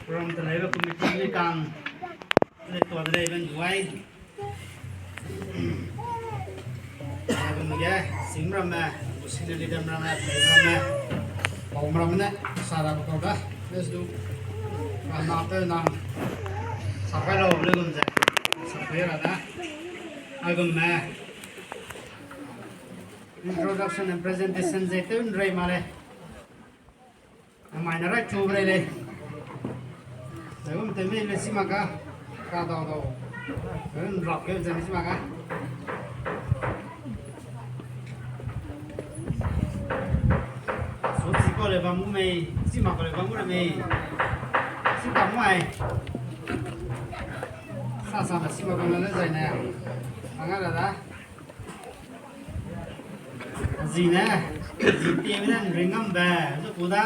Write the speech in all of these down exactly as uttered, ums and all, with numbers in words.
Program telaibe committee ni kang, le tua de lei ben duai. Agum ge, sim ramme, senior leader ramme, play ramme, pau ramme ne, sara ko da, let's do. Ana pe nang, sakai lau le gum ze, sakai ra da. Agum me, introduction and presentation ze tew nrei ma lei. Mai na rai chu bre lei. Zai gum te mei le si ma ka. Ka dau dau. Zai gum rap ke zai si ma ka. Su si ko le bam gu mei, si ma ko le bam gu le mei. Si bam gu ai. Sa sa na si ma ko na le zai na. Anga la da. Zi ne, zi tie ne ringam be, zu ku da.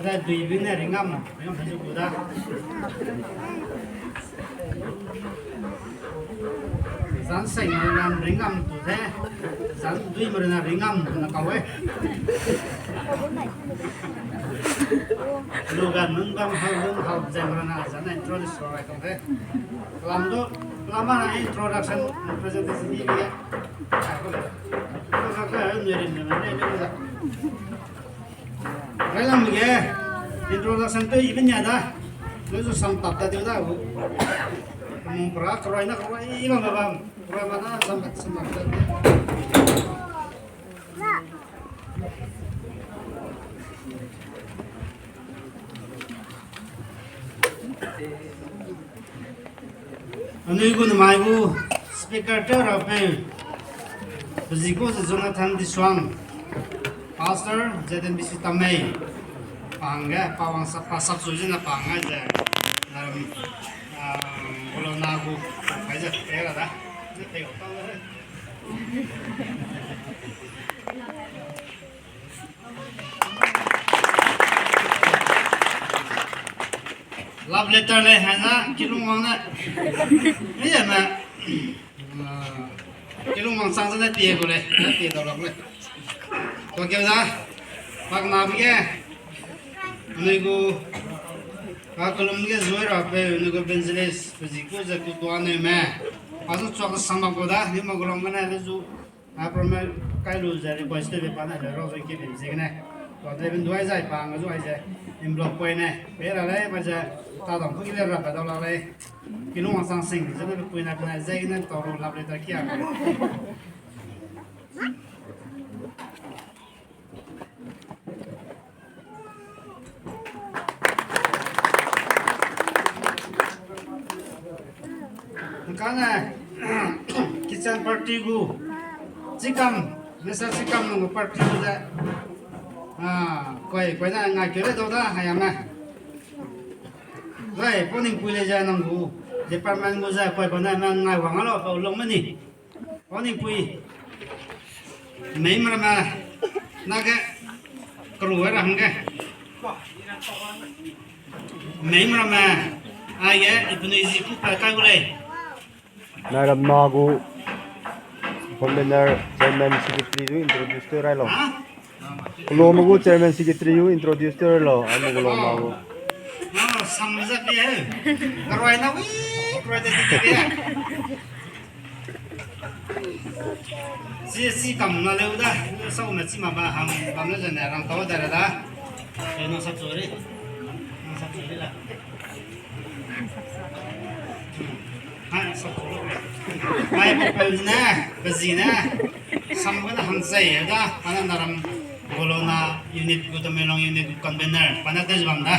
Re dui bi ne ringam, ringam zu ku da. Zan seng ne ringam tu de, zan dui mo ne ringam na kau e. Lu ga nun bam hau nun hau zeng na zan intro de so ai kau de. Lam du, lam na introduction presentation ni bi. Railang ge introduction tew ibe nia da. Lu zu sam tap ta diu da gu. Mung pra krai na krai bam bam. Krai ma na sam sam tap ta. Anui gu namai gu speaker tew rapeu, pe zi ku ze Jonathan Disuang, Pastor Z N B C Tamei, pa hangge, pa wang sap, pa sap sui zene pa hangge ze, um, um, Bolona gu, pa ze, pe ra da, ze pe ra da. Love letter le hena kilung wang ne. Ni ya na. Kilung wang sang zene tie gu le, na tie dau lak le. Tua keu da. Pak na bi ge. Anui gu. Ka kelum ge zui ra pe, anui gu evangelist, pe zi ku ze ku tua ne me. Pa zu chuak sang bam ku da, ni ma gu long me ne le zu. A program kai lu ze request tewbe pa ne le rau zai ke bim ziegene. Tua de ben duai zai pa nga zu ai ze envelope poi ne. Pe ra lei, pa ze ta dang pu ki le ra pa dau la lei. Kilung wang sang sing ze ne pui na pe ne ziegene tau ru love letter kia. Kane, kitchen party gu, Chikam, Mister Chikam nung gu party gu ze, ah, koi, koi na ngai keu le dau da, hai ame. Zai, pa ning pui le ze nang gu, department gu ze, koi, koi na ngai wang a lau, pa long me ni. Oni pui. Mei mrame. Nage. Keru ra hangge. Mei mrame. Aige, ipenui zi ku pa kai gu lei. Nai ram na gu convener chairman secretary zu introduce tew rai lau. Ha? Kulo me gu chairman secretary zu introduce tew rai lau. Ai me kulo ma gu. Ah, sam za pi he. Karwai na wi, karwai de de de. Si, si kam na leu da, sau me chi ma ba hang, bam le zene rang tau da da. Eh, nang sap sori. Nang sap sori la. Hmm. Ha, sap sori. Ai, pe, pe ne, pe zi ne. Sam ga na hang zai da, ana naram Bolona unit gu Tamenglong unit gu convener, pa na te bam da.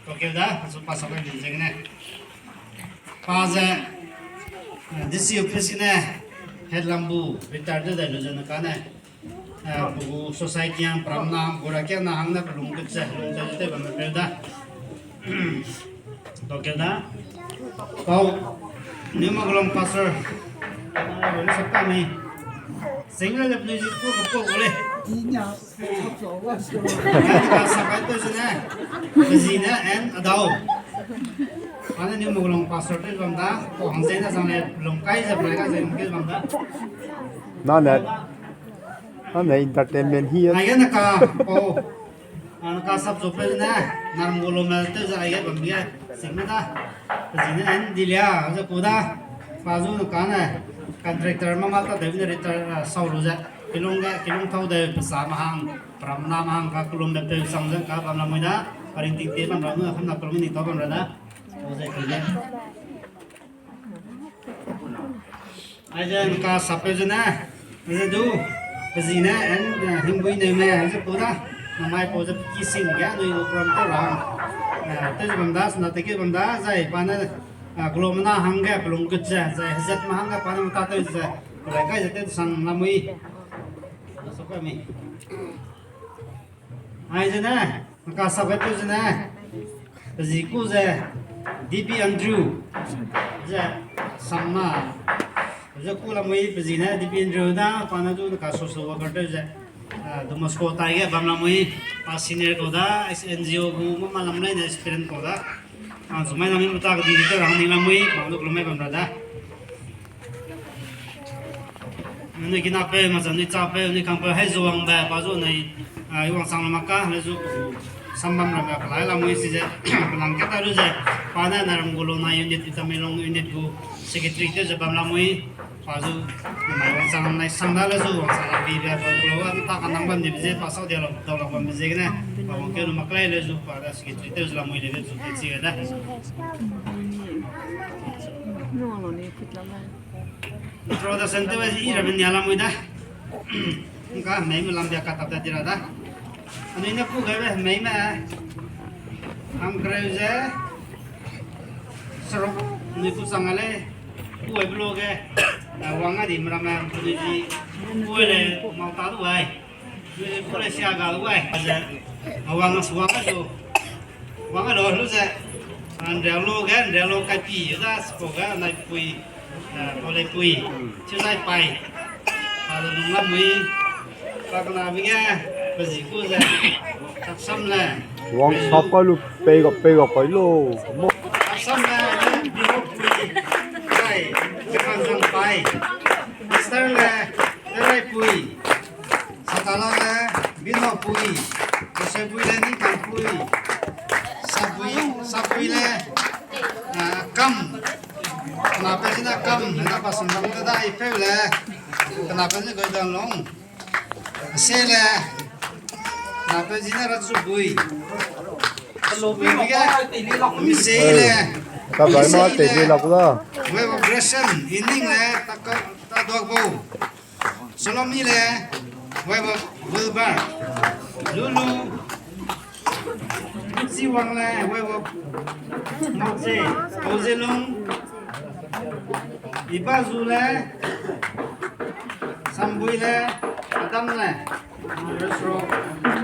Tokeu da, asu pa sap le zene. Pa ze, eh, D C office ne, head lambu, retire de dai lu ze ne kane, eh, bu society ang pram na, bu ra kia na hang ne pelung kut ze, lung ze te bam pe da. Tokeu da. Pau, New Maglong pastor. Ah, bu ne sap ka mi. Sing le le music ko ko ko le. Sakai to zene, zene and adau. Ane New Maglong pastor te bam da, ko hang zene zang le long kai ze brai ka ze ke bam da. Na ne, na ne entertainment hi. Ai ga na ka, ko. Ana ka sap zo pe ne, nam gulo me te za ye bam ye, sing me da. Pe zi ne en di lia, ze ku da. Pa zu ne ka ne, contractor mama ta de ne retire, ah, sau lu ze. Kilung ge, kilung tau de, pe sa mahang, pram na mahang ka kulum be pe sang ze ka bam la mui da. Paring ting te bam ra ne, ham na kulum ni tau bam ra da. O ze ki de. Aize nka sapeu zene, ze du, pe zi ne, en, eh, hingbui neu me, ze pu da, namai pau ze ki sing ge, anui gu program tau ra, eh, teu ze bam da, sena teki bam da, zai pa ne, eh, kulo mena hangge, pelung gut ze, zai hezet ma hangge, pa ne meta teu ze, pelai kai ze teu sang lamui. Aize ne, nka sapeu zene, pe zi ku ze, D B Andrew, ze, samna, ze ku lamui pe zi ne, D B Andrew da, pa ne du nka social worker teu ze, ah, Don Bosco tai ge bam lamui, pa senior kau da, N G O gu mama lam lei ne experience kau da. Ah, zumai nami mata kedi di te rang ni lamui, pa du kulo mai bam ra da. Nui kinapeu, ma zan nui chapeu, nui kangpeu, hai zuang be, pa zu nui, ah, i wang sang lamaka, le zu, sambam rabe, pelai lamui si ze, pelang keta lu ze, pa ne, na ram gulo na unit, Tamenglong unit gu secretary te ze bam lamui, pa zu, nai wang sang nai sang da le zu, wang sang lambi be, pa gulo, a, ta ka nang bam di be ze, pa sau dia lo, dau lo bam be ze gene, pa wang keu lu mak lei le zu, pa da secretary te ze lamui le le zu, te chi ge da. Introduction tew i rabe nia lamui da. Nka hemei me lam bia ka tap da di ra da. Anui ne ku gaibe hemei me. Hangkereu ze. Seruk nui ku sang a lei. Ku ai blo ge. Wang a di meramme anui di. Ku ai le mau ta du ai. Nui ku le sia ga du ai. Ze. Wang a suang a du. Wang a lo lu ze. Nrialo ge, nrialo kai pi da, spo ge, nai pui. Eh, pau lei pui, chiu zai pai. Pa le lung lamui, pa kena mi ge, pe zi ku ze, taksam le. Wang sap kai lu pei ga, pei ga pai lo. Mo. Taksam le, bino pui, zai, zai zang pai. Mister le, zai pui. Satala le, bino pui. Kosepui le, ningkang pui. Sapui, sapui le, ah, kam. Kena pe zina kam, na pa sum bang da dai peu le. Kena pe zina goi dan long. Se le. Kena pe zina rat su bui. Bui ge. Mi se le. Ka bai ma te le la ku da. Wei wa Gresham, ining le, ta ka, ta dog bo. Salomi le, wei wa Wilbur. Lulu. Ziwang le, wei wa Mokse, Ozelung, Ibazu le, Sambui le, Adam le, Resro.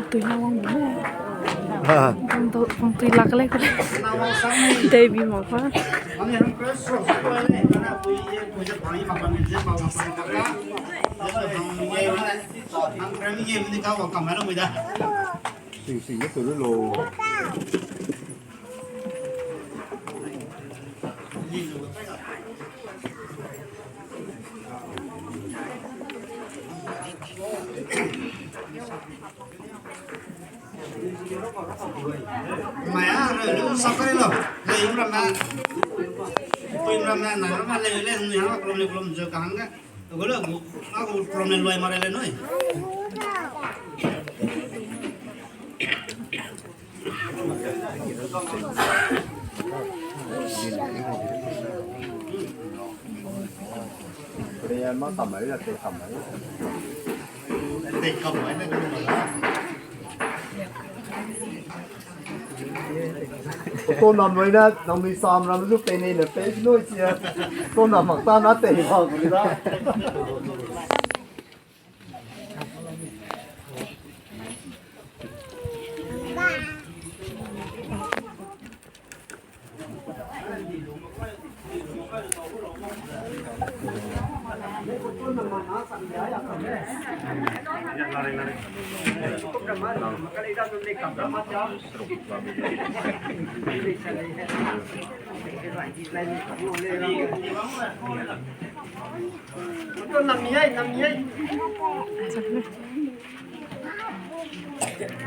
Tui na wang bu. Ah. Tui lak le ko le. Na wang sang ni. Dei bi ma pa. Ani hang Resro su le, kana pui ye, pui je pa ni ma pa ni je pa wang sang ka. Ang rami ye, ni ka wang kam na wang da. Sing sing ge tu lu lo. Mai a, lu lu sa kare lo. Le, imram na. Pui imram na, na imram na, le, le, ni ha, kolom le, kolom jo ka hang ga. Aku le aku, aku problem loi mare le noi. Prayer ma kamai la te kamai. Te kamai na kamai. Auto nam loi na, nang mi sam ram zu pe nei ne pe noi sia. Auto nam mak ta na te ba ku da.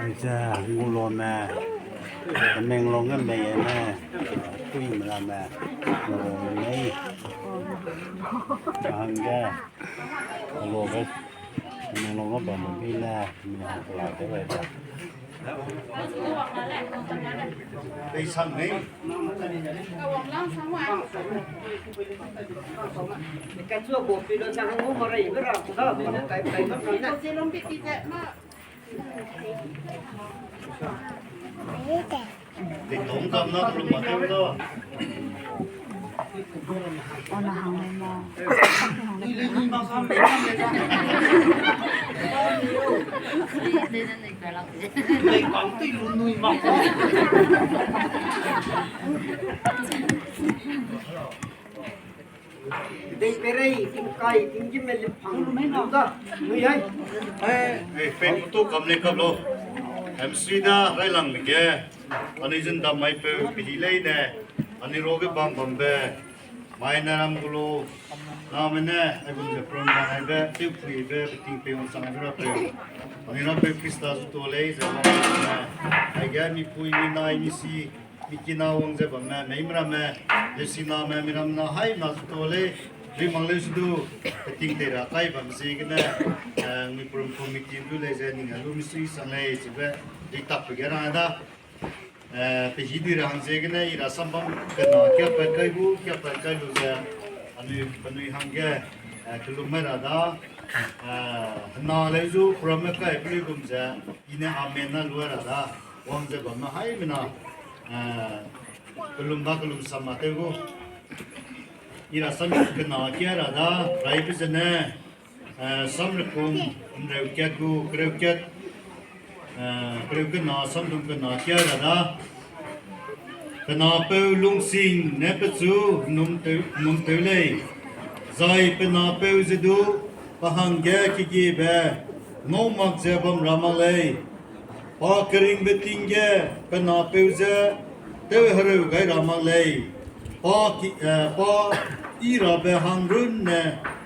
Aize, ngulome, Tamenglong ge mei ene, tui mela me, ngulome mei. Hangge, ngulome, Tamenglong ge bam bi le, mi hang kela de bai da. Pei sang mei. Ka chua bo pi lo chang ngu mara i bera, ka bo kai kai ba na. Dei berei, tingkai, tinggîm me lipang, da, nui ai. Eh, Facebook to kam le kap lo. M C da, railang le ge. Anui zun dam mai peu, pili lei ne. Anui ruage bam bambe. Mai na ram gulo. Name ne, aigum ze prom na aibe, teu pui be, beting pe wang sang aibe rapeu. Anui rapeu Krista zu to lei, ze ma ne. Aige mi pui, mi nai, mi si. Mi kina wang ze bamme, mei meramme, lesiname, miram na hai na zu to lei, ri mang leu su du, peting tei ra kai bam ziegene, eh, mi prom committee du lei ze ning a lu mi sui sang lei, zibe, ri tak pe ge rang da, eh, pe hi dui ra hang ziegene, i ra sambam kena, kia pat kai gu, kia pat kai lu ze, anui, penui hangge, eh, kelum mai ra da, eh, hena leu zu, prom me kai, pelui gum ze, i ne amen na lu ra da. Wang ze bamme haimena, eh, kelum ba kelum sam ma tew gu. I ra sam kena kia ra da, raibe zene, eh, sam rekum, nreu kat gu, kereu kat, eh, kereu kena, samdum kena kia ra da. Pe napeu lungsing ne pechu num tew, num tew lei. Zai pe napeu ze du, pa hangge kegiebe, ngau mak ze bam ra mak lei. Pa keringbe ting ge pe napeu ze tew hereu gai ra mak lei, pa ki, eh, pa i rabe hang runne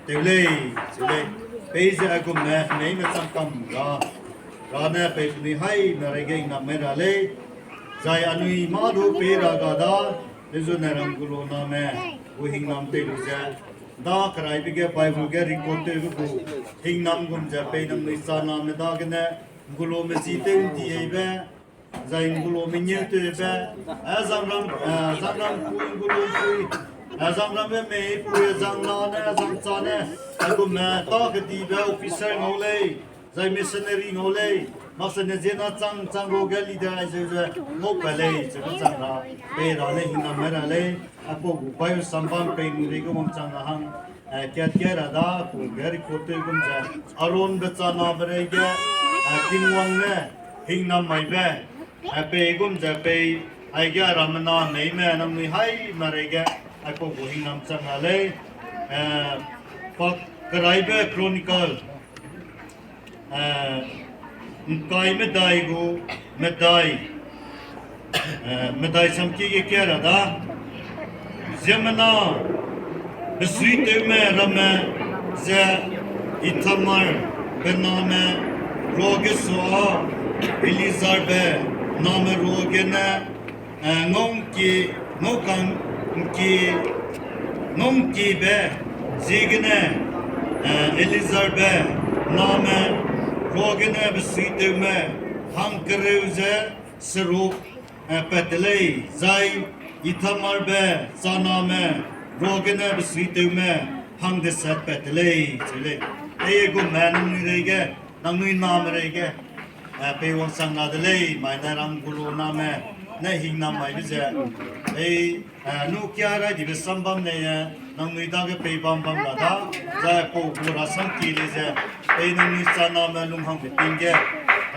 tew lei, ze lei. Peize aigum ne hemei me chang kam ra, ra ne pei penui hai na rei ge hingnam mai ra lei, zai anui mâ du pei ra ga da, lezune rang gulo name, gu hingnam tei lu ze, da keraibe ge Bible ge record tewbe gu, hingnam gum ze pei nangnui chaname dagene, ngulome ji tew ndi eibe, zai ngulome ngeu tewbe, eh, zangram, eh, zangram pui, ngulom pui, eh, zangram me mei pui, zangna ne, zangcha ne, aigum me, ta kedibe officer ngau lei, zai missionary ngau lei, makse ne ziena chang, chang ro ge leader aizeu ze, ngau pa lei, ze chang ra, pei ra lei, hingnam mai ra lei, aipau gu pai sambam pei nu rei ge wangchang ra hang, eh, kat kat ra da, ku ge record tew gum ze, Aaronbe chanabe rei ge, eh, Tingwang ne, hingnam maibe, eh, pei gum ze pei, aige ramena neime nangnui hai ma rei ge, aipau gu hingnam chang ra lei, eh, pa keraibe Chronicle, eh, ngkai medai gu medai, eh, medai samki ge kia ra da. Ziemmena besuitewme ramme ze Ithamarbe name ruage sua Eleazarbe name ruagene, eh, ngauki, ngaukang ki, ngaukibe ziegene, eh, Eleazarbe name ruagene besuitewme hangkereu ze seruk, eh, pat te lei, zai Ithamarbe chaname ruagene besuitewme hangdeset pat te lei, ze lei. Ei gumme nangnui rei ge, nangnui name rei ge, eh, pei wangchang ra de lei, mai ne rang gulo name, ne hingnam maibe ze, ei, eh, nu kia rai dibe sambam ne, eh, nangnui dage pei bam bam ra da, zai pau gu rasam ki lei ze, pei nangnui chaname lunghangbe ting ge,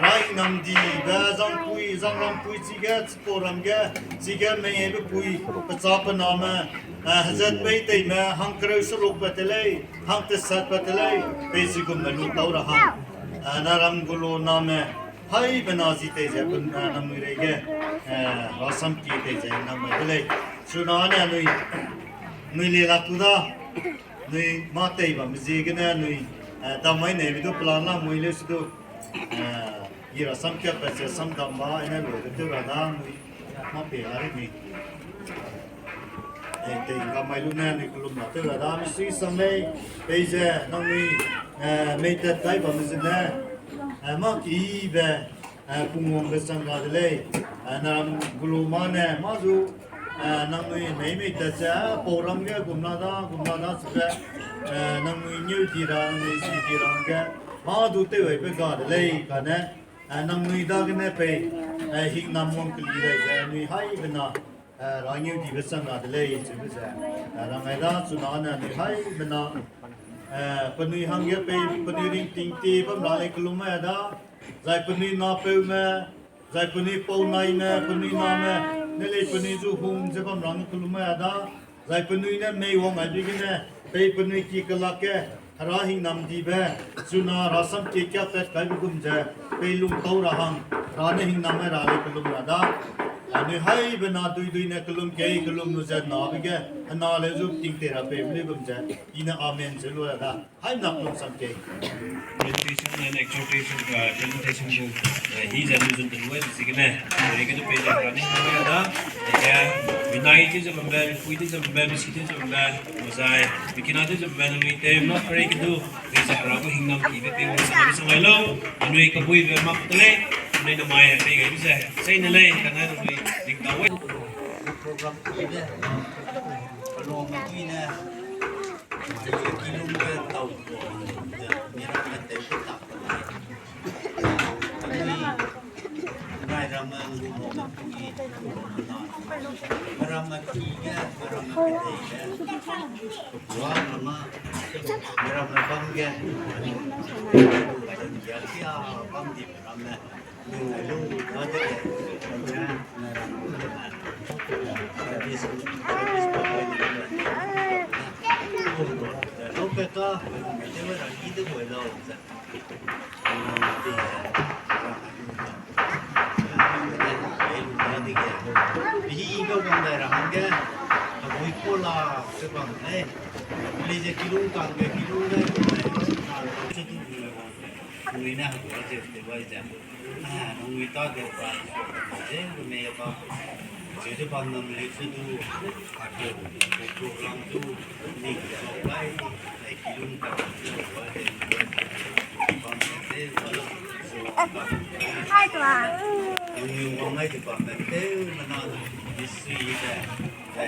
rai hingnam dibe zangpui, zangrampui chige, chipauram ge, chige mengeibe pui, pecha pename, eh, hezat pei teime, hangkereu seruk pat te lei, hangtesat pat te lei, pei chigum me lu tau ra hang, eh, naram gulo name, haibena zi tei ze pun, eh, nangnui rei ge, eh, rasam ki tei ze hingnam mai de lei. Chunane anui, nui le lak tu da, nui mâ tei bambe ziegene nui, eh, dam mai neibe du plan la mui leu su du, eh, I rasam kiakpat ze samdam ba, ene loi de tew ra da, nui mâ pei la ri ni. Ei, tei ngka mai lu ne, nui kelum la tew ra da, misui sang lei, pei ze, nangnui, eh, mei tat kai bamme zene, eh, mâ kibe, eh, pungwangbe chang ra de lei, eh, na ram gulu ma ne, mâ zu, eh, nangnui mei mei tat ze, eh, pau ram ge gum la da, gum la da, chibe, eh, nangnui ngeu di ra, nangnui zi di ra hangge, mâ du tew aibe ga de lei, kane, eh, nangnui dagene pei, eh, hingnam wang keli dai ze, anui haibena, eh, rangeu dibe chang ra de lei, chibe ze, eh, rangai da, chuna ne anui haibena, eh, penui hangge pei, penui ringting ti bam ra lei kelum mai da, zai penui napeume, zai penui pau naime, penui name, ne lei penui zu hung ze bam ra nge kelum mai da, zai penui ne mei wang aibe gene, pei penui ki kelak ge, Hera hingnam dibe, chuna rasam kie kiakpat kaibe gum ze, pei lungtau ra hang, Hera ne hingnam mai ra lei kelum ra da. Anui haibena duidui ne kelum kei, kelum lu ze nabe ge, hena leu zu tingtei ra peibe lei gum ze, i ne amen ze lu ra da. Haimena kelum sam kei. Presentation and exhortation, uh, presentation gu, uh, i ze lu zun de lu ai ziegene, uh, i ge du pei ze Hera ne hingnam mai ra da. Ege, minai tew ze bambe, mipui tew ze bambe, misi tew ze bambe, mozai, mikina tew ze bambe, nangnui tew mâ pray ge du, pei ze Hera gu hingnam kibe pei wang ze bam sang lai lau, anui kabuibe mak te lei, anui namai pei gai du ze, sei ne lei, kane nangnui ning dau ai. Program kibe, kalong mui ne, ze kilung ge tau, ze miramme tew ge tak. Anui, nai ramme ngu mo me pui, miramme ki ge, miramme kedei ge, wa mama, miramme bam ge, ya kia bam di miramme, lu lu, wa de ge, Nangnui ta de ba, ze lu mei ba, ze de ba nam le ze du, a ke program du, ni de ba bai, ai kilung ka de ba de, ba de ba. Nangnui wang ai de ba me de, mena de, ni sui de, de.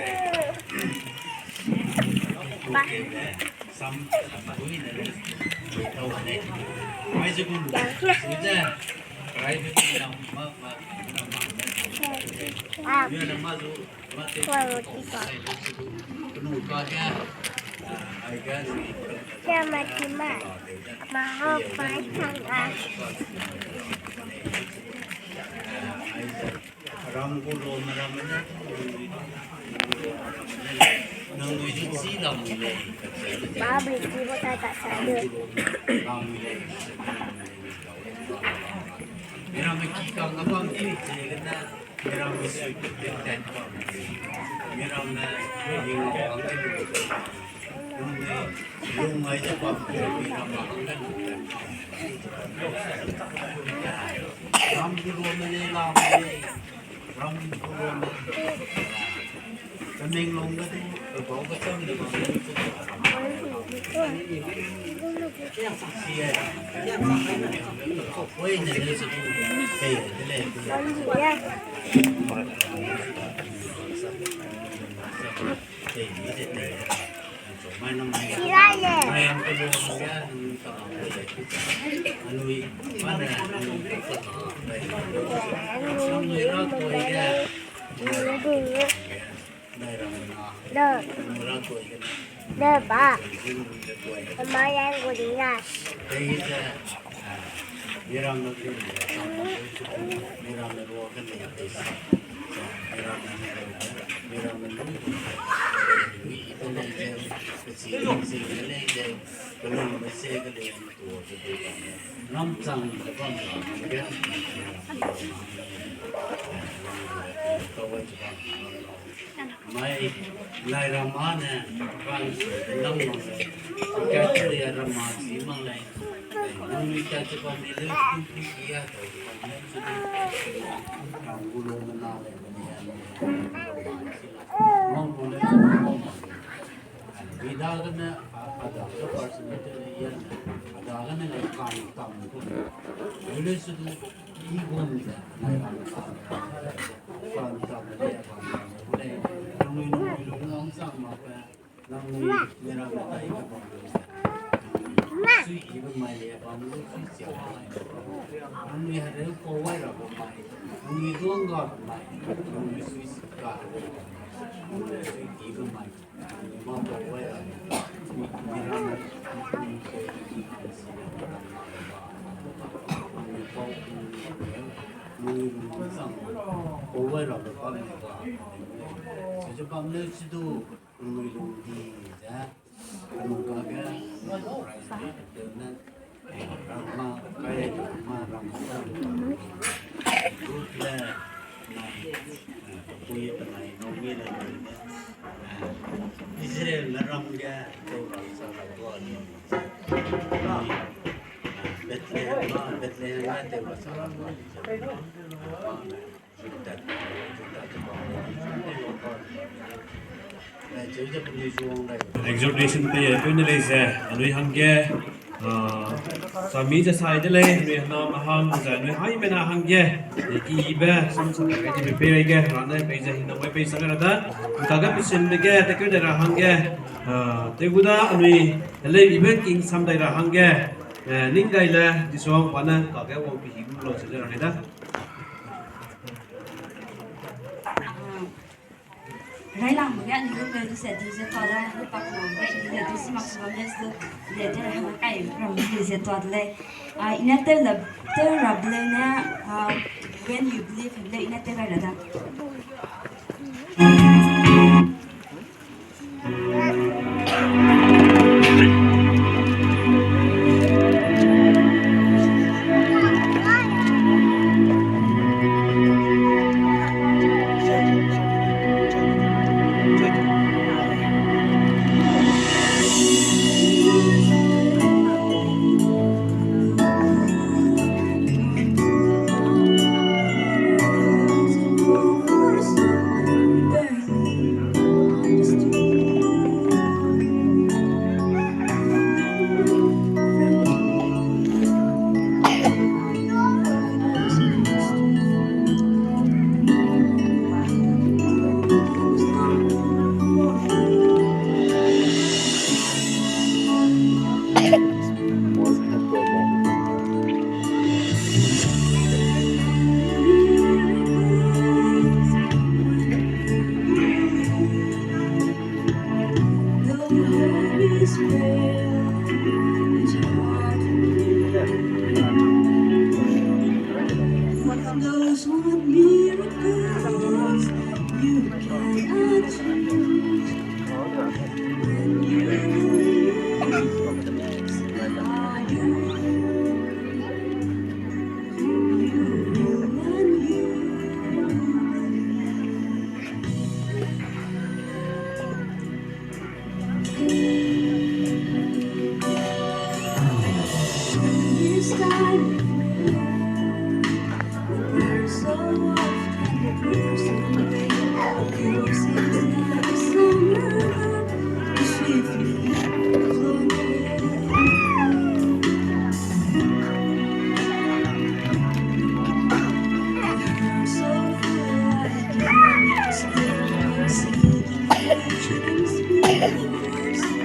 Ba. Sam, sam, ui ne, ui tau ne. Mai ze gu, ui ze. Mai, nai rama ne, kan su de lam mak lei, ka su de rama si mak lei. Nangnui tat ze bam ni leu, tingki ki a tau ze bam leu, chide, rang gu lu mena lei, mena lei, mena lei, mena lei. Midagene, a, a dage personality le yan, a dagene le kan tam gu. Yule sudu, i gun ze, nai ran kan, kan tam le, kan tam le, nangnui, nangnui lung wangchang mak be, nangnui miramme dai ge bam lu ze, sui kibe mai le bam lu, sui sia mai. Nangnui hereu pau wai rabe mai, nangnui duanggabe mai, nangnui sui si ka, nangnui sui kibe mai. Israelme ram ge tew ra sa lau ga ni, Bethlehem, Bethlehem ge tew ra sa lau ga ni, Juda, Juda, Juda, Exhortation pei, pei ne lei ze, anui hangge, ah, sami ze sai de lei, anui hena mahang ze, anui haimena hangge, ki ibe, samsa kai dibe pei rei ge, rane pei ze, hina mai pei sang ra da, kage pesinbe ge, tekeu de ra hangge, ah, tew gu da, anui, lei ibe king sam dai ra hangge, eh, ning gai le, Jisu pa ne, kage wang pi hi gu lau ze le ra ne da. Railangbe ge anui group le du ze di ze tua da, lu pak lam ge i le du si mak si bam le su, le de ra hang kai ram di ze tua de lei. Ah, i ne tew la, tew rabe leu ne, ah, When You Believe le i ne tew gai ra da.